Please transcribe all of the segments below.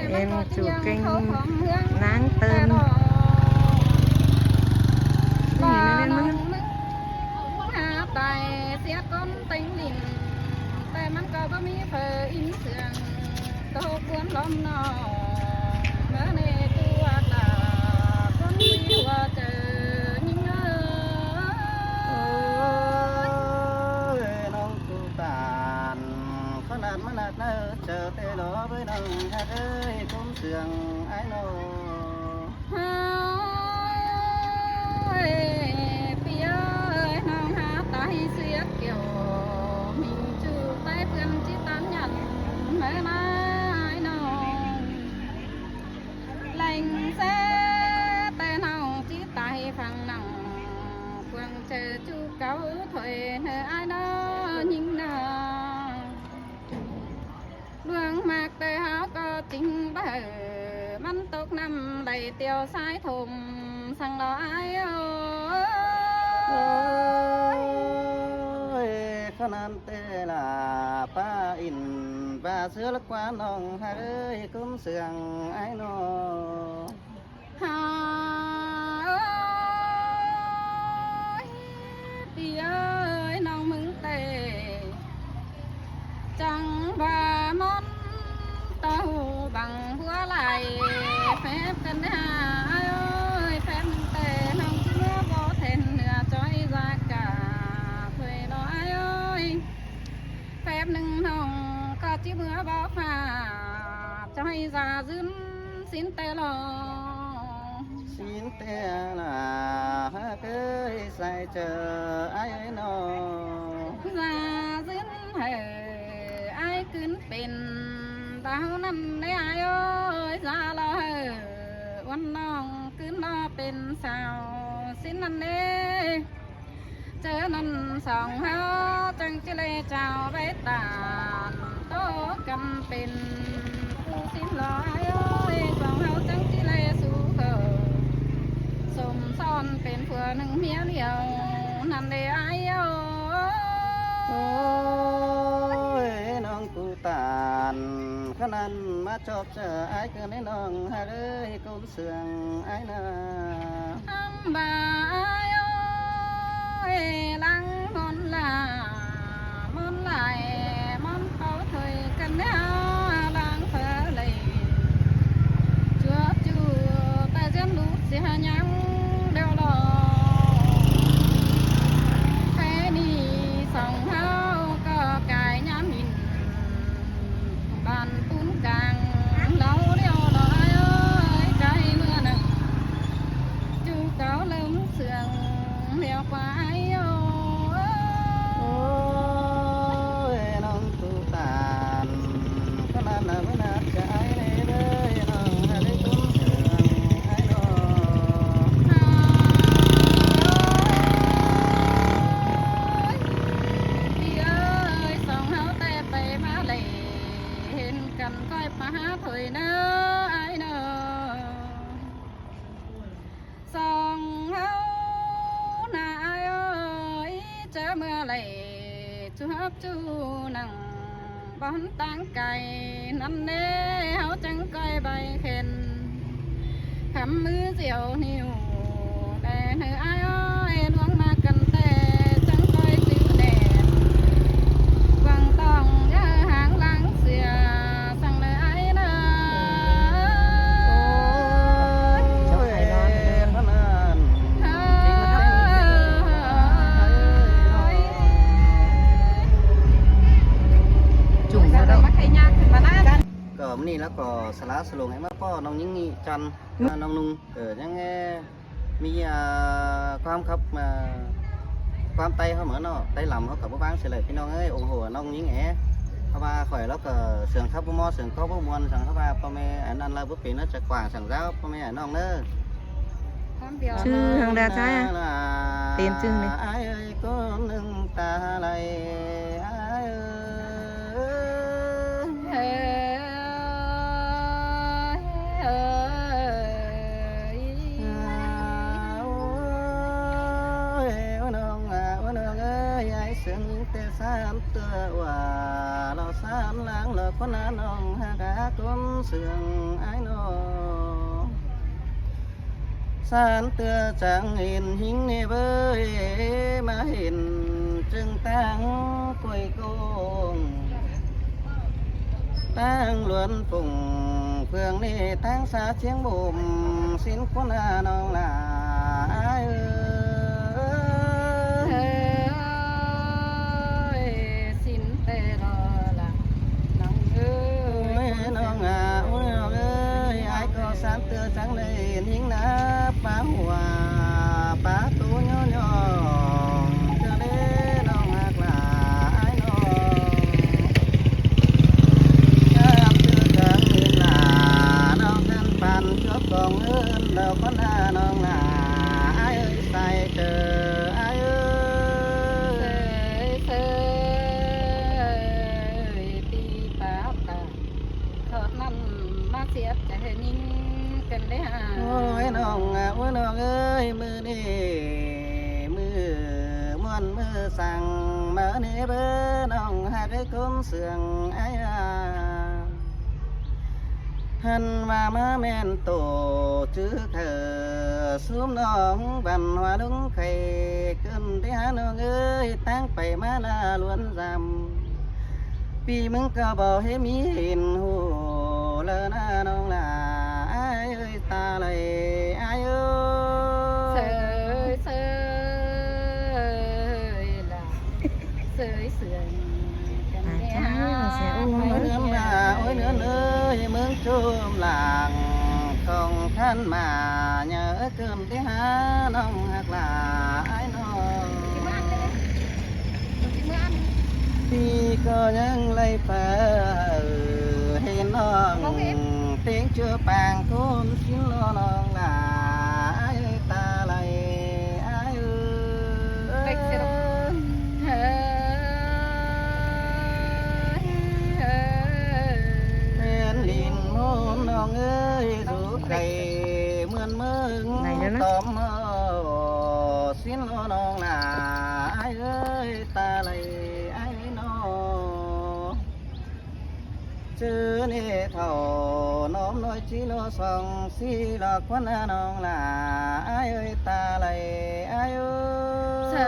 ເອັນຈູເກັ່ງນາງເຕີນ ວ່ານ້ອງມຶງຫາຕາຍເສຍກ່ອນແຕ່ງລິ້ນ ແຕ່ມັນກໍບໍ່ມີເຜີອິນເຊື່ອງ ໂຕຄວນລ້ອມນ້ອງ ເມື່ອໃນຕົວກາຄົນທີ່ຫົວໃຈຍິງເອີຍ ໂອ້ຍ ນ້ອງຕູຕານ ຂະໜາດມານັດເນີເຈົ້າແຕ່ດອກເອີຍ ນ້ອງຮັກເອີຍ ກຸມເຊື່ອງອ້າຍນ້ອງ ເອີຍ ພີ່ເອີຍ ນ້ອງຫາຕາຍເສຍກ່ຽວ ມິງຈູໄປເພື່ອນຈິຕານຍັນ ເມີນາຍນ້ອງ ແລງແຊແຕ່ນ້ອງຈິຕາຍຟັງໜັງ ຄວາງເຈີຈູເກົ່າຖອຍເນີອ້າຍນ້ອງຍິງນາ ດວງມັກແຕ່ເຮົາກໍຈິງເບີ ມັນຕົກນ້ຳໄຫຼຕຽວສາຍຖົມ ສັງລອອ້າຍເອີຍ ໂອ້ຍ ຂະນັ້ນແຕ່ລະ ປາອິນປາເສືອລະກວ່າ ນ້ອງຮັກເອີຍ ກຸມເຊື່ອງອ້າຍນ້ອງ ຫາເອີຍ ພີ່ເອີຍ ນ້ອງມຶງເຕ ຈັ່ງວ່າມັນເຕົ້າບັງຫົວໄຫຼ ແຟບກັນຫາອ້າຍເອີຍ ແຟບແຕ່ນ້ອງເມື່ອບໍ່ແທນເໜືອຈອຍຈາກກາ ເຜີຍນ້ອງອ້າຍເອີຍ ແຟບໜຶ່ງນ້ອງກໍຈິເມືອບໍ່ຟ້າ ຈອຍຈາຈືນ ສິ້ນແຕ່ລອ ສິ້ນແຕ່ລາ ຫາເຄີຍໃສ່ເຈີອ້າຍເອີຍນ້ອງ ລາຊິນໃຫ້ອ້າຍຄືນເປັນດາວນັ້ນແດ່ອ້າຍເອີຍ ລາລອເຮີ ວັນນ້ອງຄືນລອເປັນສາວ ສິ້ນນັ້ນເດ້ ເຈີນັ້ນສອງເຮົາຈັ່ງຊິໄດ້ເຈົ້າໄດ້ຕານ ໂຕກັນເປັນຄູ່ສິ້ນລອອ້າຍເອີຍ ສອງເຮົາຈັ່ງຊິໄດ້ສູ່ເຮີ ສົມສອນເປັນຜົວໜຶ່ງເມຍດຽວ ນັ້ນເດ້ອ້າຍເອີຍ ໂອ້ຍ ນ້ອງປູຕານ ຂະນັ້ນມາຈອບເຈີອ້າຍເກີນໃນນ້ອງຫາເອີຍ ກຸມ ເຊື່ອງອ້າຍນາ ອຳບາອ້າຍເອີຍ ຫຼັງມົນລາ ມົນຫຼາຍ ມົນເປົ່າຖອຍກັນແນວ ຫຼັງເຜີເລ ຈົວຈູ ແຕ່ຈຳລູກເສຍຍັງດຽວລອ ແຕ່ນີ້ສອງເຮົາກໍກາຍຍາມອິນ ບ້ານປູນກາງ ເລົ່າດຽວລອຍເອີຍ ກາຍເມື່ອນັ້ນ ຈູເກົ່າເລີ່ມເຊື່ອງ ແລ້ວກວ່າອ້າຍໂອ ໂອ້ຍ ນ້ອງຕູຕານ ຂະໜາດໜ້າເພິ່ນໜ້າຈະອາຍແດ່ເດີ ນ້ອງຫາໄດ້ຕົ້ນເຊື່ອງອ້າຍນ້ອງ ພີ່ເອີຍ ສອງເຮົາແຕ່ໄປມາແລ ເຫັນກັນຄ່ອຍມາຫາຖ້ອຍເນີອ້າຍເນີ ສອງເຮົານາອ້າຍເອີຍ ເຈີເມື່ອໃດຈວບຈູນັ່ງບ່ອນຕ່າງໄກ ນັ້ນເດ້ເຮົາຈັ່ງກ້ອຍໄບແຂນ ຄຳມືສຽວນິ້ວ ແຕ່ໃຫ້ອ້າຍອ້ອຍລວງມາກັນແຕ່ ຈັ່ງຄ່ອຍຈື່ແດ່ ຫວັງຕ້ອງຢ່າຫ່າງຫຼັງເສຍ ສັ່ງເດີອ້າຍເດີ ໂອ້ຍ ເອີຍ ເອີຍ ເອີຍ ຈຸ່ມແລ້ວເນາະ ມາໄຄຍາກຂຶ້ນມານະ ກໍມື້ນີ້ລາວກໍສະຫຼະສະຫຼວງໃຫ້ມາພໍ້ນ້ອງຍິງນີ່ຈັນ ນ້ອງນຸ່ງ ເອີ ຍັງແນ່ ມີ ເອີ ຄວາມຄັບ ເອີ ຄວາມໄຕເຮົາເໝີເນາະ ໄຕລຳເຮົາກໍບໍ່ວາງຊິເລີຍ ພີ່ນ້ອງເອີຍ ໂອ້ໂຫ ນ້ອງຍິງເອ ເພາະວ່າຂ້ອຍລາວກໍສຽງຂັບບໍ່ໝໍ້ ສຽງກໍບໍ່ມ່ວນ ຈັ່ງເຮົາວ່າ ພໍ່ແມ່ອັນນັ້ນລາວບໍ່ເປັນເນາະ ຈະກວ້າງ ຈັ່ງເຈົ້າ ພໍ່ແມ່ນ້ອງເດີ ຊື່ຫຍັງດາຊາຍ ເປັນຊື່ນີ້ ອ້າຍເອີຍ ຄົນໜຶ່ງຕາໄຫຼ ອ້າຍເອີຍ ເອີຍ ເອີຍ ໂອ້ຍ ໂອ້ນ້ອງ ໂອ້ນ້ອງເອີຍ ອ້າຍເຊື່ອງແຕ່ສາມຕົວວ່າ ລາວສາມຫຼັງ ລາວຄົນໜ້ານ້ອງຫາກາກົນເຊື່ອງ ສານເຕືອຈາງເຫັນຫິງເນເບີຍ ມາເຫັນຈຶ່ງຕາງກວຍໂກງ ຕາງລວນປົງເຟືອງເນ ຕາງສາຈຽງບົ່ມ ສິນຄຸນນານ້ອງຫຼ້າເອີຍ ເອີຍ ສິນແຕ່ລໍລະ ນ້ອງເອີຍ ໂອ້ຍ ນ້ອງອາ ໂອ້ຍ ນ້ອງເອີຍ ອ້າຍກໍສານເຕືອຈັງໄດ້ຍິງນາ ປາຫົວ ປາໂຕຍ້ອນໆ ເທື່ອເດ້ນ້ອງຮັກຫຼາຍນ້ອງ ຍາມເທື່ອກັນເວລາ ນ້ອງກັນປັນຈົບກອງເງິນ ດອກຄວັນນານ້ອງຫຼ້າ ອ້າຍເອີຍ ໃສ່ເຈີ ອ້າຍເອີຍ ເຊີຍ ເຊີຍ ຕີປາກຕາ ທອດນັ້ນມາສຽດໃຈໃຫ້ຍິງກັນເດ້ຫາ ໂອ້ຍ ນ້ອງ ໂອ້ຍ ນ້ອງເອີຍ ມື້ນີ້ມື້ມ່ວນມື້ສັງ ມາເນເບີ ນ້ອງຮັກໄອ້ກົນເຊື່ອງ ອ້າຍອາ ຫັ້ນວ່າມາແມ່ນໂຕຈື່ເຄີ ຊຸມນ້ອງບັນຫົວລຸງໄຂ່ ເກີນໄດ້ຫານ້ອງເອີຍ ຕ່າງໄປມາລາລວນລຳ ປີມຶງກໍບໍ່ເຫັນມີເຫັນຮູ້ ແລ້ວນານ້ອງຫຼ້າ ອ້າຍເອີຍ ຕາໄຫຼອ້າຍເອີຍ ເຊີຍ ເຊີຍ ເຊີຍ ເຊື່ອງກັນແດ່ ຕາຍແລ້ວ ເສຍໂອ້ຍ ໂອ້ຍເນີນລາ ໂອ້ຍເນີນເອີຍ ເມືອງໂຈມລາງ ຂອງທ່ານມາ ຍາເອີຍ ເກີມໄດ້ຫານ້ອງຮັກຫຼາຍນ້ອງ ປີກໍຍັງໄລ່ເປີເຫັນນ້ອງ ເຕັງເຈືອປາງຄົນຊິນລໍນ້ອງຫຼາຍ ຕາໄຫຼອ້າຍເອີຍ ເອີຍ ເອີຍ ແຜ່ນດິນໂມນນ້ອງເອີຍ ສຸກໄກ່ເໝືອນເມືອງ ໄດ້ແລ້ວນະ ຕອມເອົາຊິນລໍນ້ອງຫຼາຍເອີຍ ຕາໄຫຼອ້າຍເອີຍນ້ອງ ເຈີເນເຖົ້ານ້ອມນ້ອຍຈີລໍສອງ ສີຫຼອກຄວັນນານ້ອງຫຼາຍເອີຍ ຕາໄຫຼອ້າຍເອີຍ ເຊີ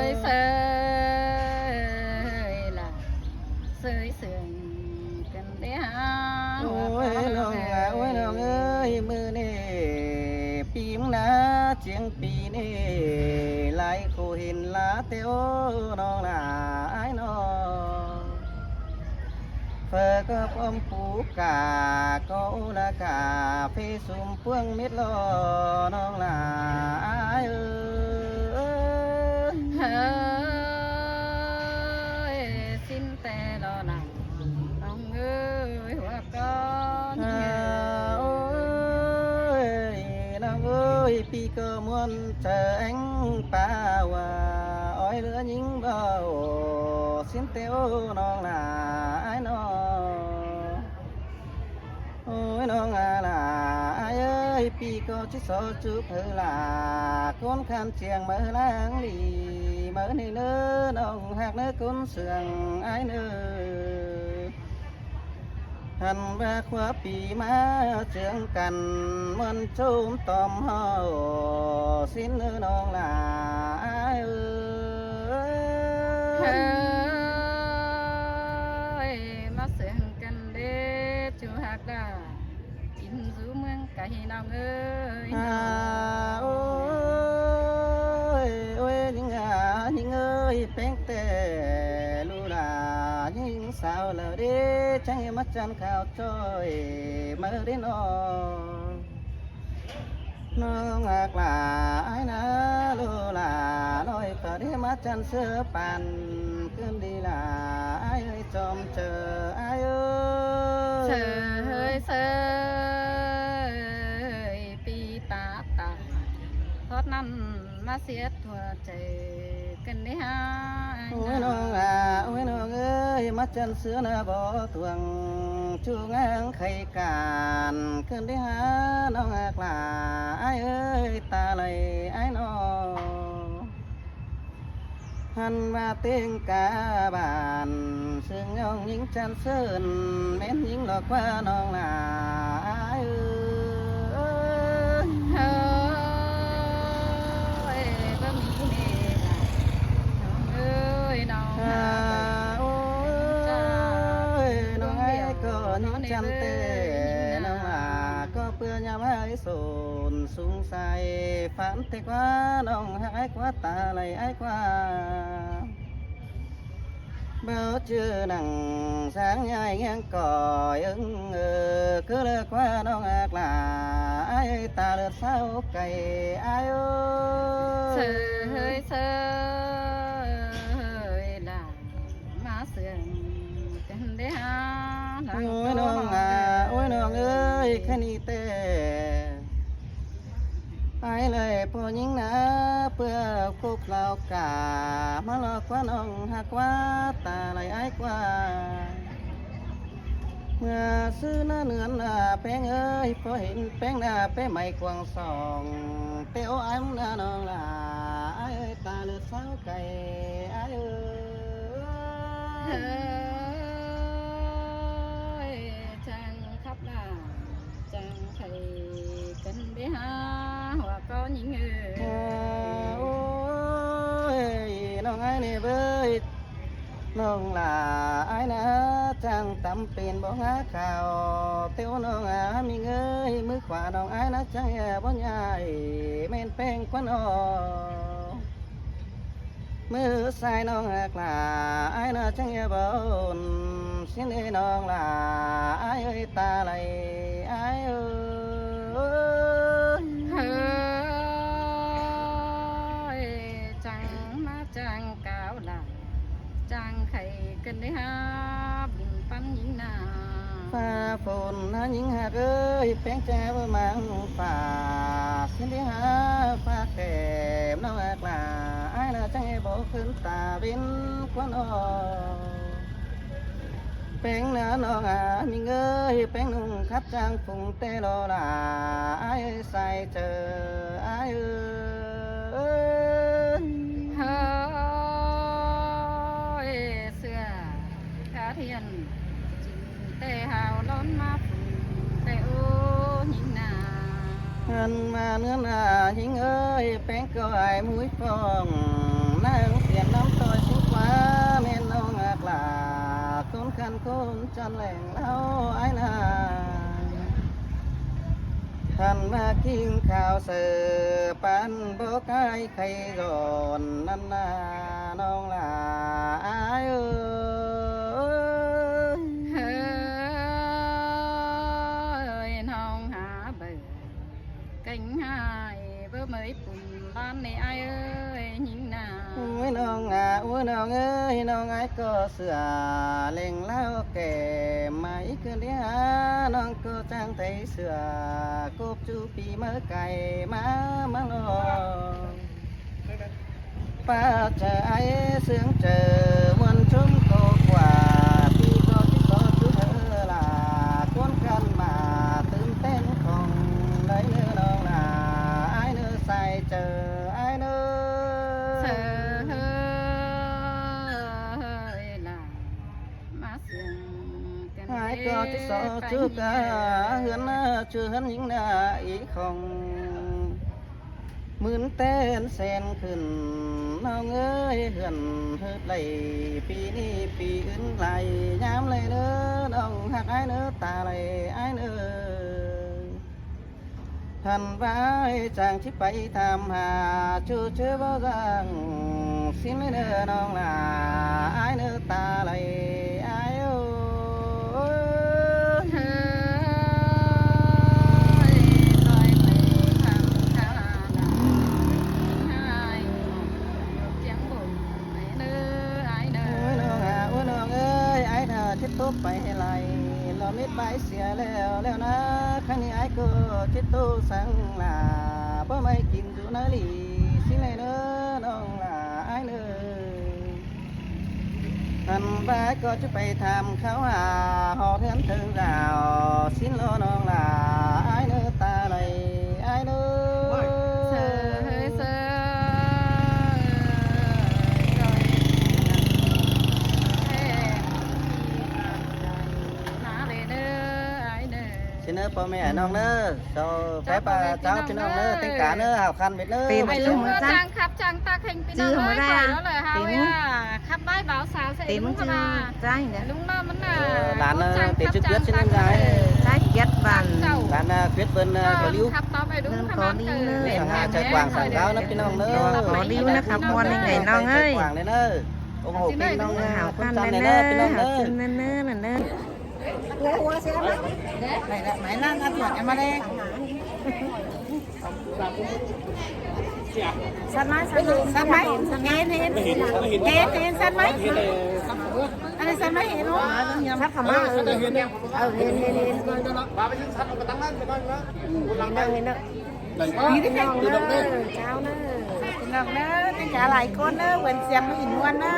ຍເຊີຍລະ ເຊີຍເຊື່ອງກັນເດ້ຫາ ໂອ້ຍນ້ອງອາ ໂອ້ຍນ້ອງເອີຍ ມື້ນີ້ປີມານາຈຽງປີນີ້ ຫຼາຍຄູ່ເຫັນລາແຕ່ໂອ້ນ້ອງຫຼາຍນ້ອງ ເຝີກໍປ້ອມປູກາ ກໍໂອລະກາ ເຟຊຸມພວງເມັດລໍນ້ອງຫຼາຍເອີຍ ເຮີ້ຍ ຊິນແຕ່ລໍນາ ນ້ອງເອີຍ ຫົວກ່ອນ ອາ ໂອ້ຍ ນ້ອງເອີຍ ປີກໍມ່ວນເຈີແອງປາວາ ອ້ອຍເຫຼືອຍິງເບົາ ຊິນແຕ່ໂອ້ນ້ອງຫຼາຍນ້ອງ ໂອ້ຍ ນ້ອງອາຫຼາຍເອີຍ ປີກໍຊິສໍຈຸເພີລາ ຄົນຄຳຈຽງເມີລາງລີ ເມີນີ້ເນີ ນ້ອງຮັກເນີ ຄົນເຊື່ອງອ້າຍເນີ ຫັ້ນວ່າຄວ້າປີມາເຈີງກັນ ມ່ວນໂຈມຕອມເຮົາ ຊິນເນີ ນ້ອງຫຼາຍເອີຍ ເຮີ້ຍ ມາເຊື່ອງກັນເດ້ ຈູຮັກດາ ກິນສູ່ເມືອງໄກນ້ອງເອີຍ ອາ ໂອ້ຍ ໂອ້ຍ ຍິງອາ ຍິງເອີຍ ແປ້ງແຕ່ລູກຫຼານຍິງສາວແລ້ວເດ້ ຈັ່ງໃຫ້ມາຈັນຂາວຈ້ອຍມາເດ້ນ້ອງ ນ້ອງຮັກຫຼາຍນາ ລູກຫຼານ້ອຍກໍໄດ້ມາຈັນເສືອປັນ ຄືນດີຫຼາຍເອີຍ ຈອມເຈີອ້າຍເອີຍ ເຊີຍເຊີຍ ປີປາຕາ ທອດນັ້ນມາສຽດຫົວໃຈກັນເດ້ຫາ ໂອ້ຍ ນ້ອງອາ ໂອ້ຍ ນ້ອງເອີຍ ມາຈັນເສືອນະບໍ່ທວງ ຈູງາງໄຂການ ຄືນໄດ້ຫານ້ອງຮັກຫຼາຍເອີຍ ຕາໄຫຼອ້າຍນ້ອງ ຫັ້ນວ່າເຕັງກາບານ ເຊິ່ງຍ້ອງຍິງຈັນເຊີນ ແມ່ນຍິງຫຼອກກວ່ານ້ອງຫຼາຍເອີຍ ເຮີ້ ມາໃຫ້ສົນສຸງໃສ ຝັນແຕ່ກວ່ານ້ອງຮັກອ້າຍກວ່າ ຕາໄຫຼອ້າຍກວ່າ ເບົາຈື່ໜັງ ສາງຍາຍງຽງກ່ອຍ ເອີງເອີ ຄືເລີກວ່ານ້ອງຮັກຫຼາ ອ້າຍເອີຍ ຕາເລືອດເຊົາໄກ ອ້າຍເອີຍ ເຊີຍເຊີຍຫຼາ ມາເຊື່ອງກັນເດ້ຫາ ໂອ້ຍນ້ອງອາ ໂອ້ຍນ້ອງເອີຍ ຄະນີ້ແຕ່ ອ້າຍເລີຍຜູ້ຍິງນາ ເພື່ອຄົບລາວກາ ມາຫຼອກວ່ານ້ອງຮັກວ່າ ຕາໄຫຼອ້າຍກວ່າ ເມື່ອຊືນເດືອນນາ ແປ້ງເອີຍ ພໍເຫັນແປ້ງໜ້າ ແປ້ງໄໝກວ້າງສອງ ແຕ່ໂອ້ອາຍນານ້ອງຫຼາ ອ້າຍເອີຍ ຕາເລືອດເຊົາໄກ ອ້າຍເອີຍ ເຮີຍ ຈັ່ງຄັບຫຼາ ຈັ່ງໄຂກັນເດ້ຫາ ຫົວກໍຍິງເອີຍ ໂອ້ຍ ນ້ອງອ້າຍນີ້ເບີຍ ນ້ອງຫຼ້າອ້າຍນາ ຈັ່ງຕຳເປັນບໍ່ຫາເຂົ້າ ແຕ່ໂອ້ນ້ອງອາມີເງີຍ ມືຂວານ້ອງອ້າຍນາ ຈັ່ງເຫື່ອບໍ່ຍ້າຍ ແມ່ນແປ້ງຄວັນອອກ ມືຊ້າຍນ້ອງຮັກຫຼ້າອ້າຍນາ ຈັ່ງເຫື່ອບໍ່ອຸ່ນ ຊິເນນ້ອງຫຼ້າ ອ້າຍເອີຍ ຕາໄຫຼອ້າຍເອີຍ ເຮີຍ ຈັ່ງມາຈັ່ງກາວຫຼ້າ ຈັ່ງໄຂກັນໄດ້ຫາບຸນປັນຍິງນາ ຟ້າຝົນນາຍິງຮັກເອີຍ ແປ້ງແຈ່ວມັງຟ້າ ຊິໄດ້ຫາຟ້າແກ້ມນ້ອງຮັກຫຼ້າ ອ້າຍນາຈັ່ງໃຫ້ບໍ່ຄືນຕາເວັນຄວັນອອກ ແປ້ງນານ້ອງອາມິງເອີຍ ແປ້ງນຸ່ງຄັດຈ້າງຟຸງແຕ່ລໍຫຼ້າ ອ້າຍເອີຍ ສາຍເຈີ ອ້າຍເອີຍ ເຮີຍ ເສື້ອຄາທຽນຈິງແຕ່ຫາວລ້ອນມາຟຸງແຕ່ໂອ້ຍິງນາ ຫັນມາເນື້ອໜ້າຍິງເອີຍ ແປ້ງກໍອາຍມຸ້ຍຟອງ ນາງສຽນນ້ຳຕ້ອຍຊິງກວ່າ ແມ່ນນ້ອງຮັກຫຼ້າ ຄົນຄັນຄົນ ຈັນແຫຼງເລົ່າອ້າຍນາ ຫັນມາກິນຂ້າວເສີ ປານບໍ່ກາຍໄຂ່ຮ້ອນນັ້ນນາ ນ້ອງຫຼ້າອ້າຍເອີຍ ເຮີຍ ນ້ອງຫາເບີ ເກັ່ງຫາຍ ເບີເມີຍປຸ່ນບ້ານໃນອ້າຍເອີຍ ຍິງນາ ໂອ້ຍນ້ອງອາ ໂອ້ຍນ້ອງເອີຍ ນ້ອງອາຍກໍເຊື່ອ ແຫຼງລາວແກ່ມາອີກຄືນເດຫາ ນ້ອງກໍຈັ່ງໄດ້ເຊື່ອ ກົບຈູປີເມີໄກມາມາລອ ປາຈະໄອເຊື່ອງເຈີ ມວນຊົມກໍກວ່າ ປີກໍຊິກໍຈຸເຮີລາ ກວນກັນມາຕື່ມເຕັ້ນຂອງ ໄດ້ເນີນ້ອງຫຼ້າ ອາຍເນີສາຍເຈີ ອາຍເນີ ເຊີຍເຮີຍຫຼ້າ ມາເຊື່ອງກັນ ອາຍກໍຊິສອກຈຸກາ ເຮືອນນາ ຈຸເຮືອນຍິງນາອີກຂອງ ໝື່ນແຕ່ນແສນຂຶ້ນ ນ້ອງເອີຍ ເຮືອນເຮີດໄຫຼ ປີນີ້ປີອື່ນໄຫຼ ຍາມໄຫຼເນີ ນ້ອງຮັກອ້າຍເນີ ຕາໄຫຼອ້າຍເນີ ຫັ້ນວ່າອ້າຍຈັ່ງຊິໄປຖາມຫາ ຈູເຈີບໍ່ຈັ່ງ ຊິໄຫຼເນີ ນ້ອງຫຼ້າ ອ້າຍເນີ ຕາໄຫຼອ້າຍເອີຍ ເຮີ້ຍ ຕ້ອຍໄປທາງທາລາ ອ້າຍ ຈຽງບົນໄປເນີ ອ້າຍເນີ ໂອ້ຍນ້ອງອາ ໂອ້ຍນ້ອງເອີຍ ອ້າຍໜ້າເຈັບຕົວໄປໃຫ້ໄຫຼ ລອມເຮັດບາຍເສຍແລ້ວ ແລ້ວນາ ຄັ້ງນີ້ອ້າຍກໍເຈັບຕົວສັງຫຼ້າ ບໍ່ໄດ້ກິນຢູ່ນາລີ ຊິໄຫຼເນີ ນ້ອງຫຼ້າ ອ້າຍເນີ ຫັ້ນວ່າກໍຈະໄປຖາມຂ່າວຫາ ຮອດເຮືອນເຖິງດາວ ຊິນລໍນ້ອງຫຼ້າ ອ້າຍເນີ ຕາໄຫຼອ້າຍເນີ ເຊີຍເຊີຍ ມາເລີຍເດີອ້າຍເດີ ຊິເນີ ພໍ່ແມ່ນ້ອງເດີ ເຈົ້າໄປປະເຈົ້າພີ່ນ້ອງເດີ ແຕ່ງການເດີ ຫ້າພັນເມັດເດີ ເຕັມຈຸ້ມ ເຈົ້າ ຈ້າງຂັບຈ້າງຕັກແຫ່ງພີ່ນ້ອງເອີຍ ຂ້ອຍນັ້ນແຫຼະຫາວ່າຂັບໄວ້ບ່າວສາວໃສ່ ເຕັມ ລຸງ ຄື ຂະບາ ຈ້າງເດີ ລຸງມາມັນນ່າ ເອີ ຫຼານເນາະ ເຕັມຈຸ້ມເກືອດຊິນັ້ນໄດ ໃຊ້ກຽດບ້ານ ຫຼານນາເຂດເພິ່ນນະ ຂໍລິ້ວ ຂັບຕໍ່ໄປລຸງຂະບາ ເອີ ສັງຫາໃຈກວ້າງສັງດາວນະພີ່ນ້ອງເດີ ຂໍລິ້ວນະ ຂັບມ່ວນໃດນ້ອງເອີຍ ໃຈກວ້າງເດີ ໂອ້ໂຫ ພີ່ນ້ອງເອີຍ ຫ້າພັນເມັດເດີ ພີ່ນ້ອງເດີ ເດີ ເດີ ເດີ ໄໝ ໄໝ ລ້າງອາຖວນກັນມາເດ້ ຊັດໄໝ ຊັດໄໝ ຊັດໄໝ ເຫັນ ເຫັນ ເຫັນ ເຫັນ ຊັດໄໝ ອັນນີ້ຊັດໄໝ ເຫັນບໍ່ ຊັດເຂົ້າມາ ເອີ ເຫັນ ເຫັນ ເຫັນ ເຫັນ ເຫັນ ເຫັນ ເຫັນ ເຫັນ ເອີ ພີ່ນ້ອງເດີ ເຈົ້າເດີ ພີ່ນ້ອງເດີ ເປັນກາຫຼາຍຄົນເດີ ເພິ່ນສຽງມາອີກມ່ວນເດີ